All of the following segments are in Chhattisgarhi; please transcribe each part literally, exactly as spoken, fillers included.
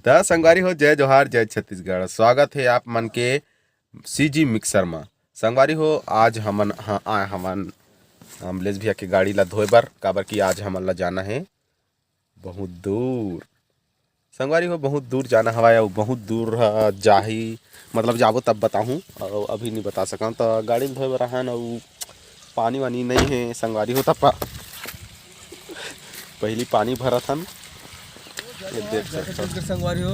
त संगवारी हो, जय जोहार, जय छत्तीसगढ़। स्वागत हे आप मन के सीजी मिक्सर म। संगवारी हो, आज हमन ह-, आए हमन अमलेश भैया के गाड़ी ला धोए बर, काबर कि आज हमन ला जाना हे बहुत दूर। संगवारी हो, बहुत दूर जाना हवय अउ बहुत दूर, अ, जाही, मतलब जाबो तब बताहूँ, अउ अभी नहीं बता सकन। त गाड़ी ल धोए बर आहन अउ पानी वानी नहीं हे संगवारी हो, त पा-, पहली पानी भरत हन। ये देख सकत हव। छत्तीसगढ़ संगवारी हो,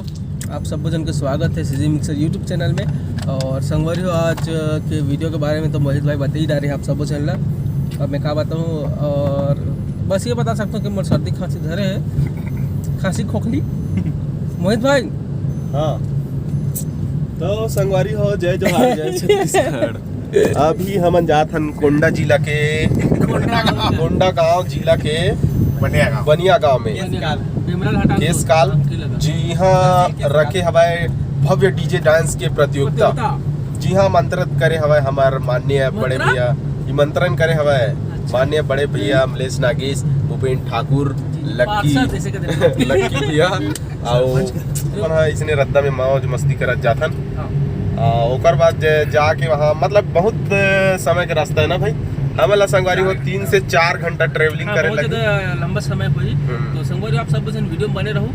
आप सबो जन के स्वागत है सीजी मिक्सर YouTube चैनल में। और संगवारी हो, आज के वीडियो के बारे में तो मोहित भाई बता ही डारे हैं आप सबो जन ला। अब मैं का बताऊँ, और बस ये बता सकता हूँ कि मोर सर्दी खांसी धरे है, खांसी खोखली। मोहित भाई। हाँ। तो संगवारी हो, जय जोहार, जय छत्तीसगढ़। अभी हमन जात हन कोंडा जिला के, कोंडागांव जिला के बनियागांव। बनियागांव में। केसकाल। केसकाल, जिहां रखे हवय भव्य डीजे डांस के प्रतियोगिता, प्रतियोगिता। जिहां आमंत्रित करे हवय हमर माननीय बड़े भैया, निमंत्रण करे हवय अच्छा। माननीय बड़े भैया अमलेश नागेश, भूपेन ठाकुर, लक्की, पार्षद जैसे कहते हैं। लक्की भैया, अउ सरपंच। अपन ह इसने रद्दा में मौज मस्ती करत जाथन। हाँ। आ, ओकर बाद जे जाके वहाँ, मतलब, बहुत समय के रास्ता है ना भाई, हमन ला संगवारी हो तीन से चार घंटा ट्रेवलिंग हाँ, करे बहुत लगी। ज्यादा लंबा समय होही। हम्म। तो संगवारी हो, आप सब जन वीडियो में बने रहू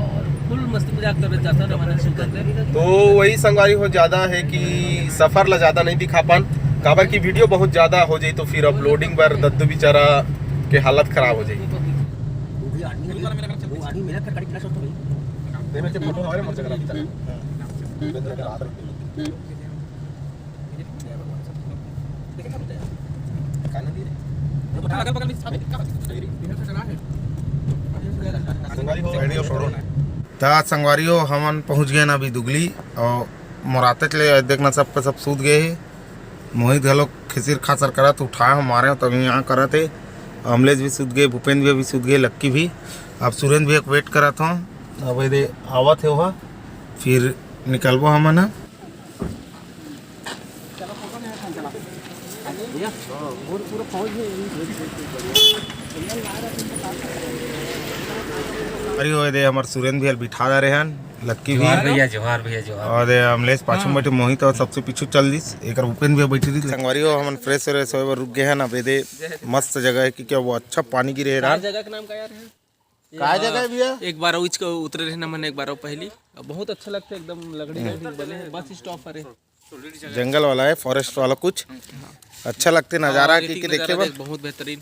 और फुल मस्ती मजाक करत जाथन हमन सुंदर से। तो वही संगवारी हो, ज्यादा है कि सफर ला ज्यादा नहीं दिखा पान, काबर कि वीडियो बहुत ज्यादा हो जाई तो फिर अपलोडिंग बर दद्दू बेचारा के हालत खराब हो जाई। वो भी आदमी, वो आदमी मेहनत कर, गाड़ी चला सकता भाई। तेरे से फोटो हमारे मन से करा देता है। त संगवारी हो, हमन पहुंच गए ना अभी दुगली, और मोराते चले देखना, सब पे सब सूत गए हे। मोहित घलो खिसिर खासर करत, उठाए हो, मारे हो, तभी यहाँ करत हे। अमलेश भी सूत गए, भूपेंद्र भी अभी सूत गए, लक्की भी। अब सुरेंद्र भैया के वेट करत हो, अब ये दे आवत हे वह, फिर निकलबो हमन ह। अरे ओए दे, हमर सुरेंद्र भैया बिठा दे रहे हैं, लक्की भी। जोहार भैया, जोहार भैया, जोहार। और दे अमलेश पाछू में हाँ। बैठे, मोहित और सबसे पीछू चल दिस, एक भूपेंद्र भैया बैठी रही। संगवारी हो, हमन फ्रेश व्रेश होए बर रुक गए हैं ना, अबे दे मस्त जगह है, क्योंकि वो अच्छा पानी गिरे है। जगह का नाम का यार है? का जगह है भैया? एक बार उच के उतरे रहे ना मन, एक बार पहली। अब बहुत अच्छा लगता है, एकदम लकड़ी का भी बने हैं, बस स्टॉप पर है। जंगल वाला है, फॉरेस्ट वाला कुछ। अच्छा लगते नजारा हाँ, की, की देखे बा। बहुत बेहतरीन।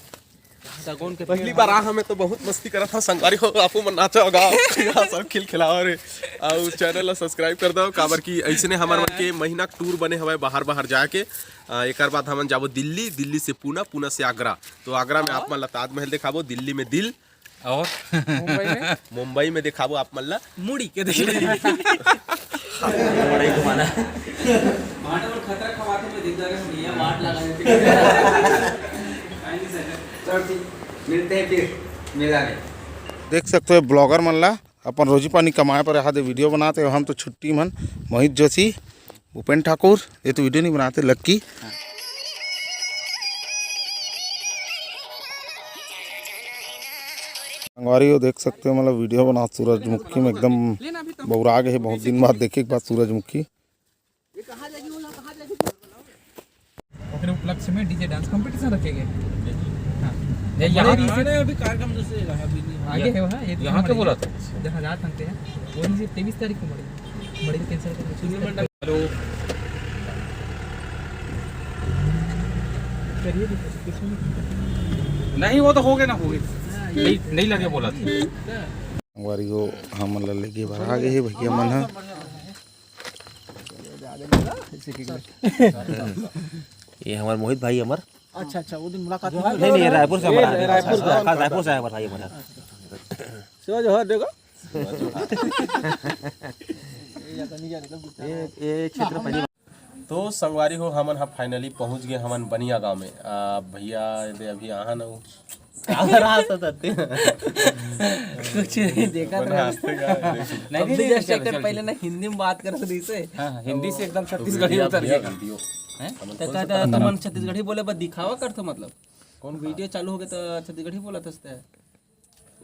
सगोन के पहली बार आ हमें तो बहुत मस्ती करत था संगवारी हो, आपू मन नाचा होगा। यहाँ सब खिलखिलाओ रे। और चैनल ला सब्सक्राइब कर दो, काबर कि ऐसने हमर मन के महीना टूर बने हवे बाहर बाहर जाके। आ, एकर बाद हमन जाबो दिल्ली, दिल्ली से पुणे, पुणे से आगरा। तो आगरा में आप मन ला ताजमहल दिखाबो, दिल्ली में दिल और मुंबई में? मुंबई में दिखाबो आप मन ला। मुड़ी के देखिए। बड़ा ही घुमाना। माटा में खतरा खवाते में दिख जा रहे हैं, भैया मार लगा देते हैं। चलो ठीक, मिलते हैं फिर मेला में। देख सकते हो ब्लॉगर मन ला अपन रोजी पानी कमाए पर यहाँ दे वीडियो बनाते हैं। हम तो छुट्टी मन, मोहित जोशी, भूपेन ठाकुर, ये तो वीडियो नहीं बनाते, लक्की। संगवारी हो देख सकते हो, मतलब वीडियो बना सूरजमुखी में एकदम बौरा गए है, बहुत दिन बाद देखे एक बार सूरजमुखी। ओकरे उपलक्ष्य में डीजे डांस कंपटीशन रखे गए। हाँ। ये यहाँ बड़े यहाँ डीजे अभी कार्यक्रम दूसरे जगह है, अभी नहीं। आगे है वहाँ, ये तो यहाँ हमारे के बोला था? जहाँ जात हनते हैं, वो डीजे तेईस तारीख को मड़ई, मड़ई कैंसिल कर सूर्य मंडल। हेलो। करिए भी कुछ, कुछ नहीं। नहीं, वो तो हो गए ना, हो गए। नहीं, नहीं लगे बोला था। संगवारी हो, हमन ला लेके बाहर आ गए हे भैया मन ह। ये हमारे मोहित भाई हमार। अच्छा, अच्छा, वो दिन मुलाकात हुआ। नहीं, नहीं, ये रायपुर से हमारा ये आदमी है। रायपुर से। हाँ, रायपुर से आया हमारा भाई हमारा। शिवा जोहार देखो। ये, ये क्षेत्र पहली बार। तो संगवारी हो, हमन ह finally पहुंच गए हमन बनिया गांव में। आ, भैया दे अभी आहा न हो। का रहा था तत्ते? कुछ नहीं देखा मन था। हंसते का है, देखो। नहीं, अभी नहीं, just चलो, एक चलो, पहले चलो। ना हिंदी में बात कर रही से। हाँ, हाँ, हिंदी से एकदम छत्तीसगढ़ी वीडियो, उतर गया। वीडियो। हैं? हमन तो कौन सा कहता है, तरह तुमन छत्तीसगढ़ी बोले बस दिखावा कर तो मतलब। कौन वीडियो चालू हो गया तो छत्तीसगढ़ी बोला था उसने।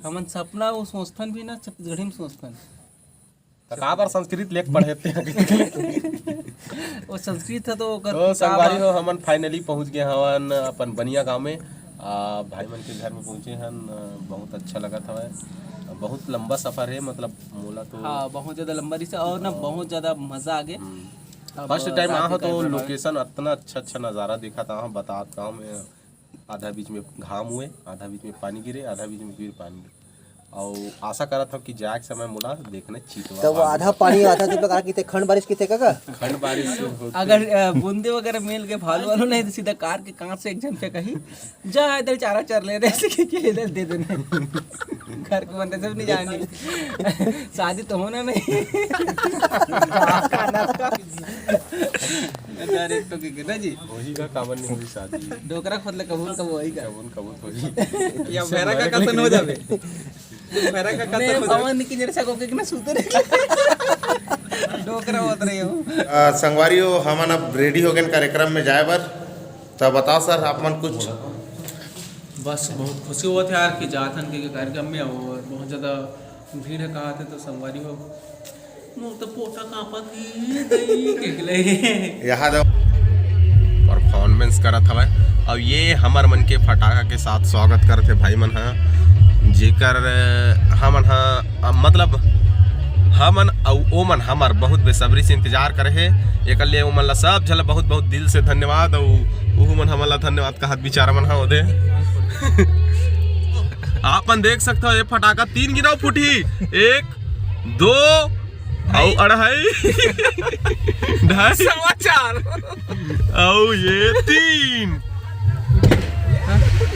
हमन सपना वो सोचथन भी ना, छत्तीसगढ़ी में सोचथन। त काबर संस्कृत लेख पढ़े ते? वो संस्कृत ह तो ओकर तो का संगवारी बात? हो, हमन finally पहुंच गए हवन अपन बनिया गांव में। आ, भाई मन के घर में पहुंचे हन, आ, बहुत अच्छा लगत हवय। बहुत लंबा सफर है, मतलब मोला तो हाँ, बहुत ज्यादा लंबा रिहिस और ना बहुत ज्यादा मजा आ गया। हम्म। अब first time जाके आहो तो करना है। Location अतना अच्छा अच्छा नजारा देखत आहो, बतात गांव में आधा बीच में घाम हुए, आधा बीच में पानी गिरे, आधा बीच में फिर पानी। और आशा करत हव कि जाए के समय मोला देखने चितवा तब वो आगे। आधा पानी आधा जब तक आके खंड बारिश की थे का? खंड बारिश से होते। अगर, अ, बूंदे वगैरह मिल के भालू वालू नहीं तो सीधा कार के कांच से एक झन पे कही, "जा इधर चारा चर ले रे," ऐसे कह के इधर दे देना। घर के बंदे सब नहीं जानी। शादी तो होना नहीं। खाना था। अरे, एक तो के, के ना जी। वही का काबर नहीं हुई शादी। डोकरा खोद ले कबूल कब वही का। कबूल, कबूल होही। या भैरा का कतन हो जावे। भैरा का कतन नहीं, हो जावे। पवन की जरा सा को के ना सुते रहे। डोकरा होत रहे हो। आ, संगवारी हो, हमन अब ready हो गए कार्यक्रम में जाए बर। तो बताओ सर, आप मन कुछ। बस बहुत खुशी होत हे यार कि जात हन के कार्यक्रम में और बहुत ज्यादा भीड़ हे कहा थे तो संगवारी हो। मोर तो पोटा कांपत हे, दई के ले। यहाँ दो। Performance करत हवय। अब ये हमर मन के फटाका के साथ स्वागत करत हे भाई मन ह, जेकर, अ, हमन ह, अ, मतलब हमन अउ ओमन हमर बहुत बेसब्री से इंतजार करे हे। एकर लिए ओमन ला सब झन ला बहुत बहुत दिल से धन्यवाद, अउ उहू मन हमन ला धन्यवाद कहत बिचारा मन ह ओदे। आप मन देख सकत हो, ये फटाका तीन गिनव फूटही, एक, दो, अउ अढ़ाई, ढाई, सवा चार। अउ ये तीन।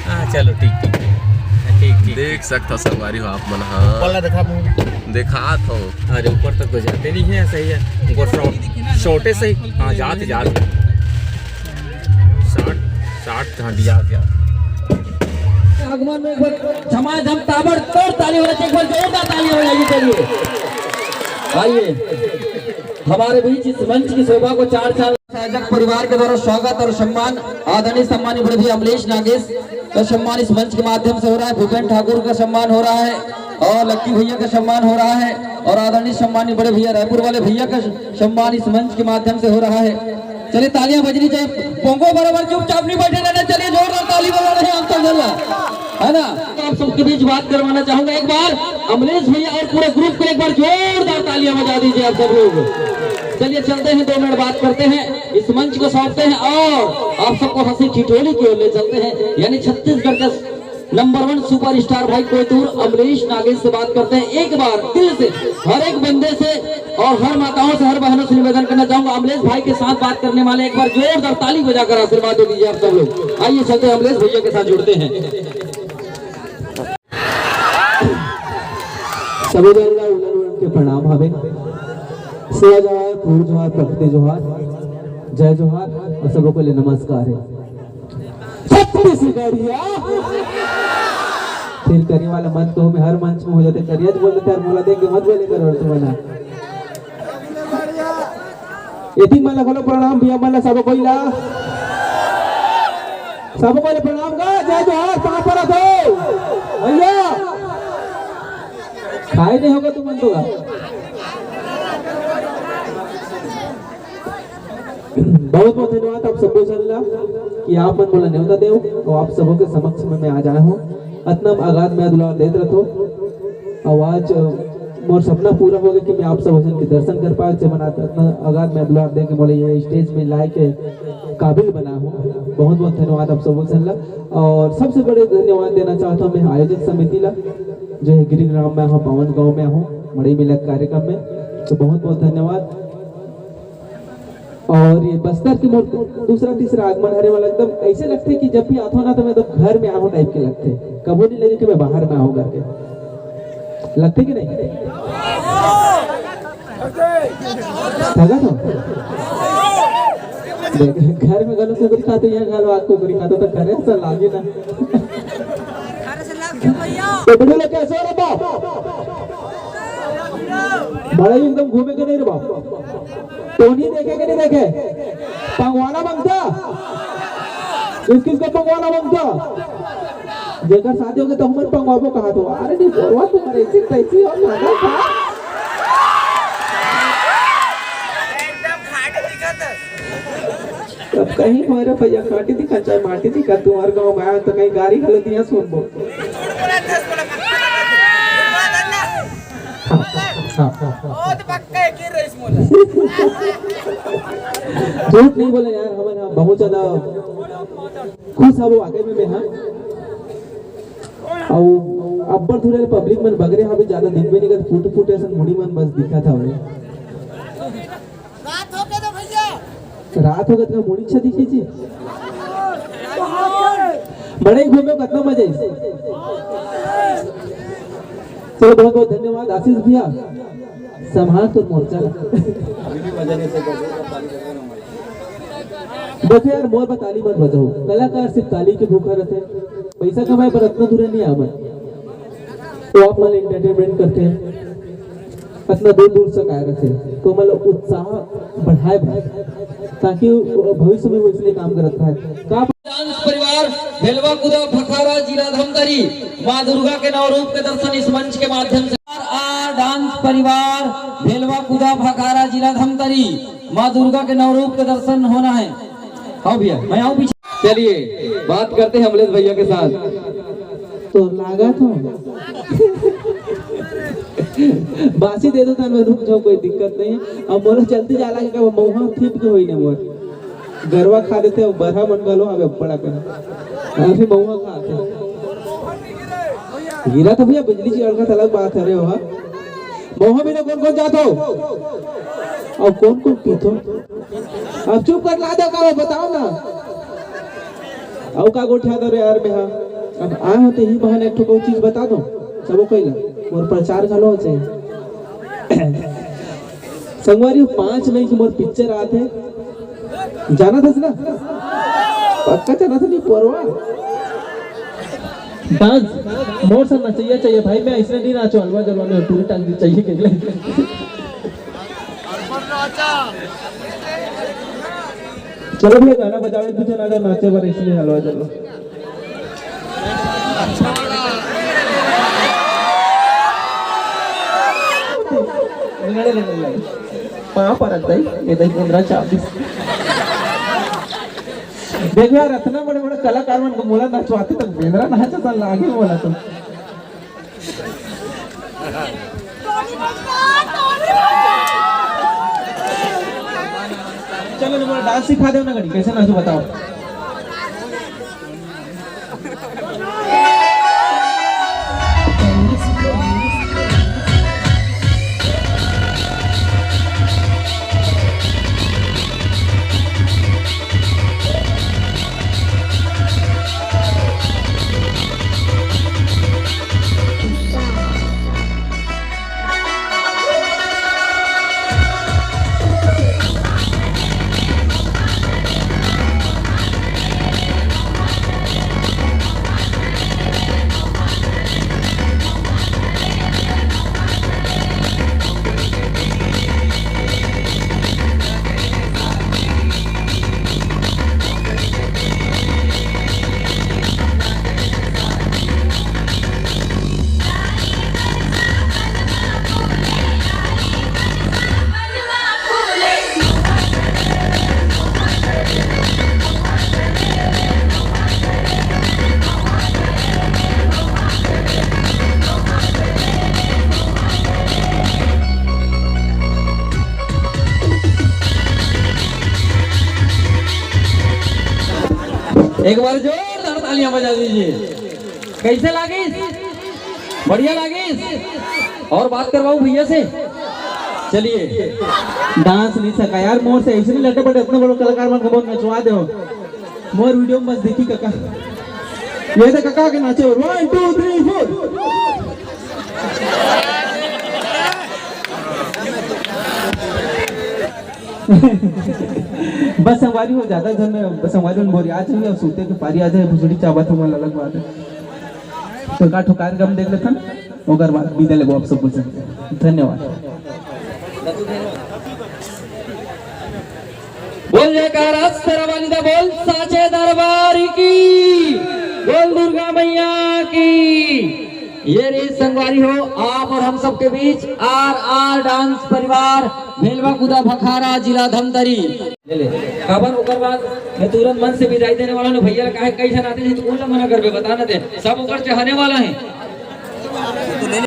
हाँ, चलो, ठीक, ठीक, ठीक। हाँ, ठीक, ठीक। देख सकत हो संगवारी हो आप मन ह। बोला, देखा मुंह। देखात हो। अरे, ऊपर तक तो जाते नहीं है, सही है। ऊपर शॉर्ट, शॉर्टे सही। हाँ, जात, जात। साठ, साठ, हाँ, जात, जात। आगमन में एक बार झमाझम ताबड़तोड़ ताली होना चाहिए, एक बार जोरदार ताली होना चाहिए। चलिए, आइए, हमारे बीच इस मंच की शोभा को चार चांद आयोजक परिवार के द्वारा स्वागत और सम्मान, आदरणीय सम्मानित बड़े भैया अमलेश नागेश का सम्मान इस मंच के माध्यम से हो रहा है, भूपेन ठाकुर का सम्मान हो रहा है और लक्की भैया का सम्मान हो रहा है और आदरणीय सम्मानित बड़े भैया रायपुर वाले भैया का सम्मान इस मंच के माध्यम से हो रहा है। चलिए तालियां बजनी चाहिए, पोंगो बराबर चुपचाप नहीं बैठे रहना, चलिए जोरदार ताली बजा रहे हैं आप सब जल्ला। है ना? आप सबके बीच बात करवाना चाहूंगा, एक बार अमलेश भैया और पूरे ग्रुप को एक बार जोरदार तालियां बजा दीजिए आप सब लोग। चलिए चलते हैं, दो मिनट बात करते हैं, इस मंच को सौंपते हैं और आप सबको हंसी ठिठोली की ओर ले चलते हैं, यानी छत्तीसगढ़ का नंबर वन सुपरस्टार भाई कोयतूर अमलेश नागेश से बात करते हैं। एक बार दिल से हर एक बंदे से और हर माताओं से, हर बहनों से निवेदन करना चाहूंगा, अमलेश भाई के साथ बात करने वाले एक बार जोरदार ताली बजाकर आशीर्वाद दे दीजिए आप सब लोग। आइए चलते हैं, अमलेश भैया के साथ जुड़ते हैं। सभी जन ला उनन उनन के प्रणाम हवे। सेवा जोहार, पूर जोहार, प्रकृति जोहार, जय जोहार और सबको ले नमस्कार है। छत्तीसगढ़िया। फिर करिया वाला मत कहो, मैं हर मंच में हो जाते करिया बोल देते यार, मोला देख के मत बोले करो तुम ना। एती मन ला घलो प्रणाम भैया मन ला, सब कोई ला, सब कोई ला प्रणाम का जय जोहार, पाँव परत हो भैया। खाए नहीं होगा तुम मन तो का। बहुत बहुत धन्यवाद आप सबो झन ला कि आप मन मोला नेवता देव और आप सबो के समक्ष में मैं आ जाए हूँ। अतना अगाध मैं दुलार देत रहतो। अउ आज, अ, मोर सपना पूरा हो गया कि मैं आप सब झन के दर्शन कर पाए, जेमन आज अतना अगाध मैं दुलार दे के मोला ये स्टेज में लाए के काबिल बना हूँ। बहुत बहुत धन्यवाद आप सब झन ला। और सबसे बड़े धन्यवाद देना चाहता हूँ मैं आयोजक समिति ला, जो है गिरीग्राम में हो, पावन गांव में हो, मड़ई मिलक कार्यक्रम में, तो बहुत बहुत धन्यवाद। और ये बस्तर के मोर दूसरा तीसरा आगमन हरे वाला, एकदम ऐसे लगथे कि जब भी आथो ना तो मैं एकदम घर में आहो टाइप के लगथे, कबो नहीं लगे कि मैं बाहर में आहो करके। लगथे कि नहीं? थका तो देख, घर में गलो कुकरी खाते, यहाँ गलो आज कुकरी खाते तो करे ऐसा लागे ना। तो बड़े लोग कैसे हो रे बाप? बड़ा ही एकदम घूमे के नहीं रे बाप। टोनी देखे के नहीं देखे? पंगवाना मांगता? किस किस को पंगवाना मांगता? जेकर शादी होगे तो हमन पंगवाबो कहा तो। अरे नहीं बोलवा तुम्हारे ऐसी तैसी और नाना था। अब कहीं मोरे भैया काटी दिखा, चाहे माटी दिखा, तुम्हारे गांव में आया तो कहीं गाड़ी घलो दिया सुनबो। झूठ नहीं बोले यार, हमन ह बहुत ज्यादा खुश हबो वाकई में मैं, हाँ। अउ अब्बड़ थोड़े पब्लिक मन बगरे हवे, ज्यादा दिखबे नहीं करत, फुट फुट असन मुड़ी मन बस दिखत हवे। रात हो गए तो भैया। रात हो गए तो मुड़ी अच्छा दिखे जी। बड़े घूमे, कितना मजा है। चलो, बहुत बहुत धन्यवाद आशीष भैया, संभाल तो मोर्चा ला। देखो यार, मोर पर ताली मत बजाओ, कलाकार सिर्फ ताली के भूखा रहते हैं, पैसा कमाए पर इतना दूर नहीं आवे। वो आप मन एंटरटेनमेंट करते हैं, इतना दूर दूर से आए रहते हैं, तो मतलब उत्साह बढ़ाए भाई, ताकि भविष्य में वो इसलिए काम करत रहे। का डांस परिवार भेलवा कुदा भखारा जिला धमतरी, माँ दुर्गा के नौ रूप के दर्शन इस मंच के माध्यम से। आर डांस परिवार भेलवा कुदा भखारा जिला धमतरी, माँ दुर्गा के नौ रूप के दर्शन होना है। आओ भैया, मैं आऊँ पीछे। चलिए, बात करते हैं अमलेश भैया के साथ। तो लागा तो बासी दे दो तन में, रुक जाओ, कोई दिक्कत नहीं है। अब मोला जल्दी जाला के, कब मौहा थिप के होई ना मोर। गरवा खा देते हो, बरहा मन घलो हवे बड़ा कर। अभी महुआ खा थे। गिरा तो भैया बिजली की अड़का अलग बात है रे वहाँ। महुआ बिना कौन कौन जात हो? और कौन कौन पीत हो? अब चुप कर ला दे का, बताओ ना। अउ का गोठिया दो रे यार, मैं हाँ। अब आए हो तो ही बहाने एक ठो कोई चीज बता दो। सबो कोई ला। मोर प्रचार घलो हो चाहिए। संगवारी, पाँच मई के मोर पिक्चर आत हे, जाना था ना? पक्का जाना था, नहीं परवा। डांस मोर से नचैया चाहिए भाई, मैं इसने नहीं नाचो, अलवा जलवा में टूरी टांग चाहिए के लिए। चलो भैया, गाना बजावे, तुझे ना नाचे बर, इसलिए हलवा जलवा। पाँव परत दाई, ये दाई पंद्रह चाबीस। देख यार, इतना बड़े बड़े कलाकार मन को मोला नचवाते तो बेंदरा नाच सा लागे मोला तो। चलो ना, मोला डांस सिखा दो ना घड़ी, कैसे नाचो बताओ। एक बार जोरदार तालियां बजा दीजिए। कैसे लागिस? बढ़िया लागिस? और बात करवाऊं भैया से? चलिए। डांस नहीं सका यार, मोर से ऐसे नहीं लटे पटे, इतने बड़े कलाकार मन को बहुत नचवा दे हो। मोर वीडियो में बस देखी काका, ये तो काका के नाचे और वन टू थ्री फोर। बस संगवारी हो, ज्यादा झन बस संगवारी हो, बोरिया जाही अउ सूते के पारी आ जाही, भुसड़ी चाबत हो, अलग बात है। तो का ठो कार्यक्रम देख लेथन, ओकर बाद विदा लेबो आप सब कुछ। धन्यवाद। बोल जयकारा, शेरा वाली दा बोल, साचे दरबार की, बोल दुर्गा मैया की। ये रे संगवारी हो, आप और हम सबके बीच आर आर डांस परिवार, भेलवा कुदा भखारा, जिला धमतरी। ले ले। काबर ओकर बाद मैं तुरंत मंच से विदाई देने वाला हूँ भैया, काहे कई झन आते हैं तो कौन ला मना करबे, बता ना दे, सब ओकर चाहने वाला है।